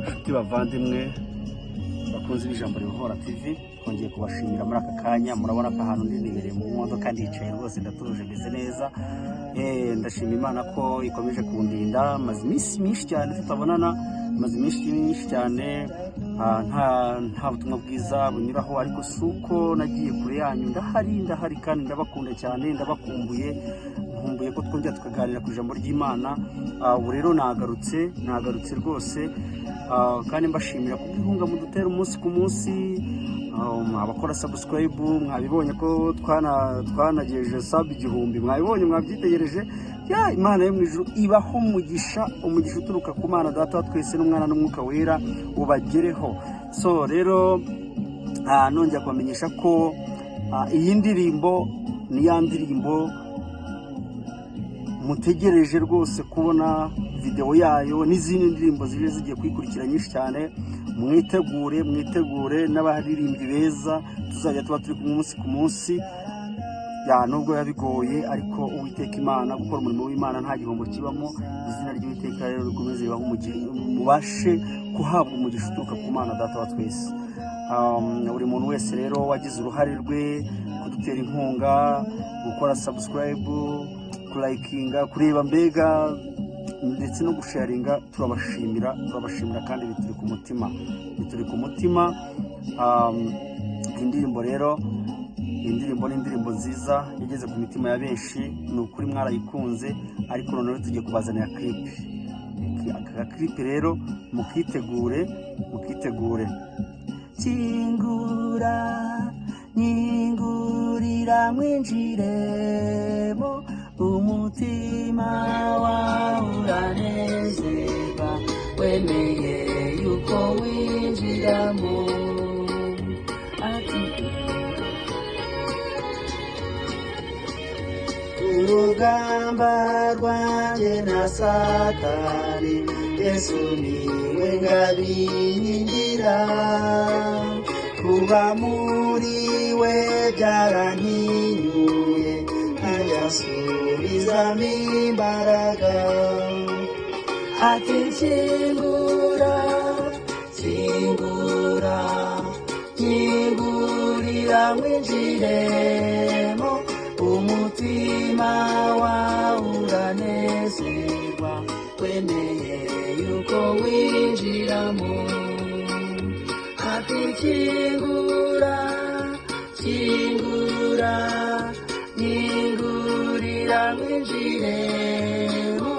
Inshuti bavandimwe bakunze b'Ijambo Ribohora TV, twongeye kubashimira muri aka kanya. Murabona ko ahantu ndi nibereye mu modoka, ndicaye rwose, ndatuje, meze neza. Ndashima Imana ko ikomeje kundinda. Maze iminsi myinshi cyane tutabonana, maze iminsi myinshi cyane nta butumwa bwiza bunyuraho, ariko si uko nagiye kure yanyu. Ndahari, ndahari kandi ndabakunda cyane, ndabakumbuye, nkumbuye ko twongera tukaganira ku ijambo ry'Imana. Ubu rero nagarutse, nagarutse rwose, kandi mbashimira kubw'inkunga mudutera umunsi ku munsi. Abakora subscribe, mwabibonye ko twanagejeje sub 1000, mwabibonye, mwabyitegereje. Ya Imana yo mu ijuru ibaho umugisha, umugisha uturuka ku Mana Data wa twese n'Umwana n'Umwuka Wera ubagereho. So rero nongera kubamenyesha ko iyi ndirimbo ni ya ndirimbo mutegereje rwose kubona videwo yayo, n'izindi ndirimbo ziri zigiye kuyikurikira nyinshi cyane. Mwitegure, mwitegure n'abaririmbyi beza tuzajya tuba turi kumwe umunsi ku munsi. Ya nubwo biba bigoye, ariko Uwiteka Imana, gukora umurimo w'Imana nta gihombo kibamo. Izina ry'Uwiteka rero rikomeze ribahe mubashe guhabwa umugisha uturuka ku Mana Data wa twese. Buri muntu wese rero wagize uruhare rwe kudutera inkunga, gukora subscribe, kurayikinga, kureba mbega ndetse no gusharinga, turabashimira, turabashimira kandi bituri ku mutima, bituri ku mutima. Indirimbo rero, indirimbo ni indirimbo nziza igeze ku mitima ya benshi, ni ukuri mwarayikunze. Ariko noneho tugiye kubazanira clip. Aka clip rero mukitegure, mukitegure. Kingura, nyingurira mwinjiremo, umutima wawe uranezerwa wemeye yuko winjiramo. Ati urugamba rwanjye na Satani, Yesu niwe ngabinkingira, kuba muri we byarantinyuye, anyasubizamo imbaraga. Ati kingura, kingura, nkingurira mwinjiremo, umutima wawe uranezerwa wemeye yuko winjiramo. Ati kingura, kingura, nkingurira mwinjiremo,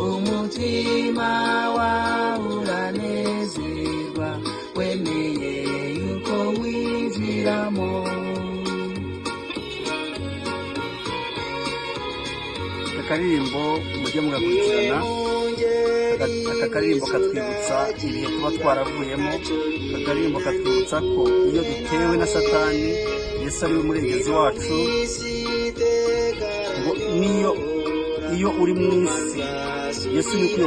umutima wawe uranezerwa wemeye yuko winjiramo. Aka karirimbo mujye mugakurikirana. Aka karirimbo katwibutsa ibihe tuba twaravuyemo. Aka karirimbo katwibutsa ko iyo dutewe na Satani, Yesu ari we murengezi wacu. Ngo niyo iyo uri mu isi, Yesu ni